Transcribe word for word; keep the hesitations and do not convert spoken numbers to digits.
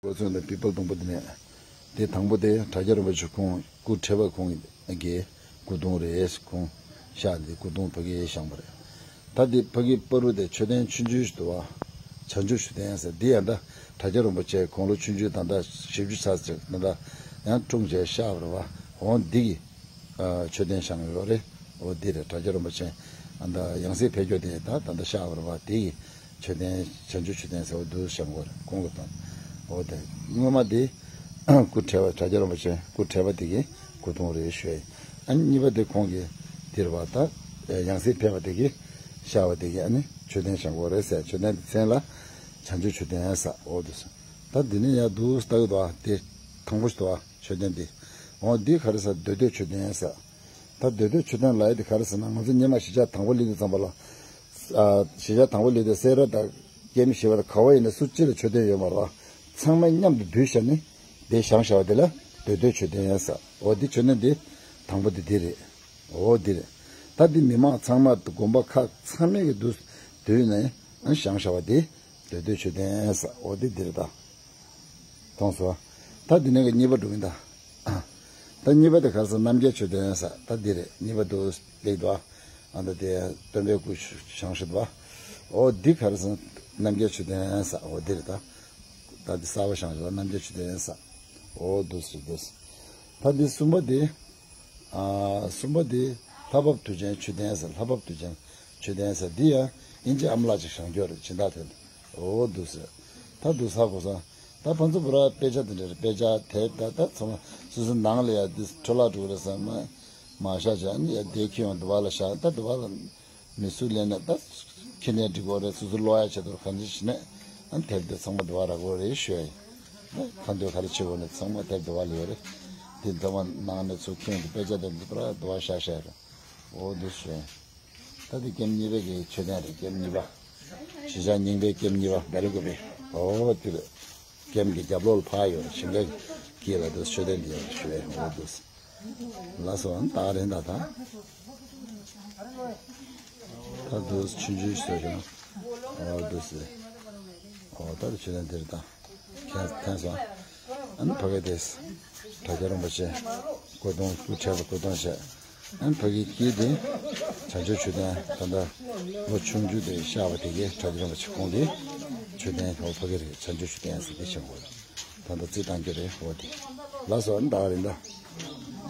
གོ་མཚོན་དང་པི་པལ་སྡོང་པོ་འདི་ནས། དེ་དང་པོ་དེ་དྲ་རྒྱ་རིན་པོ་ཆེ་ཁོང་སྐུ་ཕྲེང་བ་ཁོང་གི་སྐུ་གདུང་རེད། ཁོང་བཞག་འདི་སྐུ་གདུང་ཕ་གིར་བཞེངས་པ་རེད། ད་འདི་ཕ་གིའི་བར་དུ་དེ་མཆོད་རྟེན་ཆུང་ཆུང་ཞིག་འདུག་བ། བྱང་ཆུབ་མཆོད་རྟེན་ཟེར་འདི་ཡང་ད་དྲ་རྒྱ་རིན་པོ་ཆེ་དགུང་ལོ་ཆུང་ཆུང་ད་ལྟ་བཞི་བཅུ་ཙམ་ཅིག་ད་ལྟ་ཡང་འཁྲུངས་བྱས་བཞག་པ་རེད་བ། འོ་འདི་གི་མཆོད་རྟེན་བཞེངས་ཡོད་རེད། འོ་འདི་རེད། དྲ་རྒྱ་རིན་པོ་ཆེ་ཨ་ད་ཡང་སྲིད་ཕེབས་རྒྱུ་དེ་ད་ད་ལྟ་བཞག་པ་རེད་བ། དེ་ཡི་མཆོད་རྟེན་བྱང་ཆུབ་མཆོད་རྟེན་ཟེར་བ་འདུག་བཞེངས་པ་རེད། ཁོང་གི་དང་། འོ་དེ་སྔོན་མ་དེ་སྐུ་ཕྲེང་བ་དྲ་རྒྱ་རིན་པོ་ཆེ་སྐུ་ཕྲེང་བ་དེ་གི་སྐུ་གདུང་རེད་ཞུ་ཡ་ཡིན། ཨ་ནི་གཉིས་པ་དེ་ཁོང་གི་དེ་རེད་བ། ད་ཡང་སྲིད་ཕེབས་པ་དེ་གི་བཞག་པ་དེ་གི་ཨ་ནི་མཆོད་རྟེན་བཞེངས་པ་རེད་ཟེར། མཆོད་རྟེན་དེ་མཚན་ལ་བྱང་ཆུབ་མཆོད་རྟེན་ཟེར། འོ་འདུག་ཟེར། ད་འདི་ནས་ཡར་འདུག་ལྟ་གི་འདུག་བ། དེ་དང་པོ་ཞིག་འདུག་བ། མཆོད་རྟེན་འདི། འོ་འདི་ག་རེ་ཟེར། མདོ་སྟོད་མཆོད་རྟེན་ཟེར། ད་མདོ་སྟོད་མཆོད་རྟེན་ལབ་ཡ་འདི་ག་རེ་ཟེར་ན། ང་ཚོ་སྔོན་མ་གཞིས་ཆགས་དང་པོ་སླེབས་དུས་ཙམ་པ་ལ། ཨ་གཞིས་ཆགས་དང་པོ་སླེབས་དུས་སེ་ར་དང་ཀེམ་བཞི་པ་དང་ག་བ་ཡིན་ན་སུ་གཅིག་ལ་མཆོད་རྟེན་ཡོད་མ་རེད་བ། ཚང་མ་མཉམ་དུ་བསྡུས་བཞག་ནས་དེ་བཞེངས་བཞག་པ་དེ་ལ་མདོ་སྟོད་མཆོད་རྟེན་ཟེར། འོ་འདི་མཆོད་རྟེན་འདི་དང་པོ་འདི་འདི་རེད། འོ་འདི་རེད། ད་འདི་མི་མང་ཚང་མ་དགོན་པ་ཁག་ཚང་མས་ཀྱི་འདུས་འདུས་ནས་བཞེངས་བཞག་པ་འདི་མདོ་སྟོད་མཆོད་རྟེན་ཟེར། འོ་འདི་འདི་རེད་ད། མཐོང་སོང་། ད་འདི་ནས་གཉིས་པ་འགྲོ་གིན་ད། ད་གཉིས་པ་དེ་ག་རེ་ཟེར། རྣམ་རྒྱལ་མཆོད་རྟེན་ཟེར། ད་འདི་རེད། གཉིས་པ་འདུག་སླེབས་འདུག་ཨ། ཨ་ད་དེ་སྟོན་པའི་སྐུ་བཞེངས་ཤིག་འདུག་ཨ། འོ་འདི་ག་རེ་ཟེར། རྣམ་རྒྱལ་མཆོད་རྟེན་ཟེར། འོ་འདི་རེད་ད། ད་འདི་གསར་པ་བཞེངས་ཤིག་ད། རྣམ་རྒྱལ་མཆོད་རྟེན་ཟེར། འོ་འདུག་སེ་འདུག་སེ། ད་འདི་གསུམ་པ་དེ། ཨ་གསུམ་པ་དེ་ལྷ་བབས་དུས་ཆེན་མཆོད་རྟེན་ཟེར། ལྷ་བབས་དུས་ཆེན་མཆོད་རྟེན་ཟེར། འདི་ཡང་ཨིན་ཇི་ཨ་མ་ལགས་ཅིག་བཞེངས་རྒྱུ་རེད། སྦྱིན་བདག་དེ་ལ། འོ་འདུག་སེ། ད་འདུག་ས་གོ་ས། ད་ཕན་ཚུན་བར་དཔེ་ཆ་དེ་འདྲ་རེད། དཔེ་ཆ་དེབ་ད་ད་ཚང་མ་སོ་སོའི་ནང་ལ་ཡ་འདི་འཕྲོ་བརླག་འགྲོ་གི་རེད་བསམ་མ་མ་བཞག་བྱས་ཨ་ནི་ཡ་དེ་ཁྱེར་ཡོང་དུ་བ་ལ་བཞག་ད་དུ་བ་ལ་མི་སུ་ལེན་ན་ད་ཁྱི་ནས་འགྲིག་གོ་རེད། སོ་སོ་ཀློག་ཡ་ཆེད་དུ་གང་ཅི་བྱེད་ནས་ཨ་ནི་དེབ་དེ་ཚང་མ་དུ་བ་རག་གོ་རེད་ཞུ་ཡ་ཡིན། ཁ་འདོད་ག་རེ་བྱེད་གོ་ནས་ཚང་མ་དེབ་དུ་བ་ལ་ཡོད་རེད། དེ་ཚང་མ་ནང་ནས་ཚུར་ཁྱེར་ཡོང་དུ་དཔེ་ཆ་དེབ་འདི་པར་དུ་བ་བཞག་བཞག་རེད། འོ་འདུག་སེ་ཞུ་ཡ་ཡིན། ད་འདི་ཀེམ་གཉིས་པའི་གི་མཆོད་རྟེན་རེད། ཀེམ་གཉིས་པ། གཞིས་ཆགས་རྙིང་པའི་ཀེམ་གཉིས་པ་བེ་ལི་ཀུ་པེ། འོ་དེ་རེད། ཀེམ་གྱི་རྒྱབ་ལོགས་ལ་ཕར་ཡོད་རེད། ཞིང་ཁ་དཀྱིལ་ལ་འདུག་མཆོད་རྟེན་འདི་ཡོད་རེད་ཞུ་བས། འོ་འདུག་སེ། ལགས་སོ། ཨ་ནི་ད་རེད་ད་ད། ད་འདུག་ཆུང་ཆུང་ཞིག་བཟོས་བྱུང་། འོ་འདུག་སེ། འོ་ད་འདི་མཆོད་རྟེན་འདི་རེད་ད། མཁྱེན་མཁྱེན་སོང་། ཨ་ནི་ཕ་གི་དེ་དྲ་རྒྱ་རིན་པོ་ཆེ་སྐུ་གདུང་སྐུ་ཕྲེང་བ་སྐུ་གདུང་བྱས། ཨ་ནི་ཕ་གི་དཀྱིལ་དེ་བྱང་ཆུབ་མཆོད་རྟེན། ད་ལྟ་ལོ་ཆུང་ཆུང་དེ་བཞག་པ་དེ་གའི་དྲ་རྒྱ་རིན་པོ་ཆེ་ཁོང་གི་མཆོད་རྟེན། འོ་ཕ་གི་རེད། བྱང་ཆུབ་མཆོད་རྟེན་ཟེར་དེ་བྱེད་དགོས། ད་ལྟ་རྩིས་བཏང་རྒྱུ་རེད། འོ་དེ། ལགས་སོ། ཨ་ནི་ད་རེད་ད།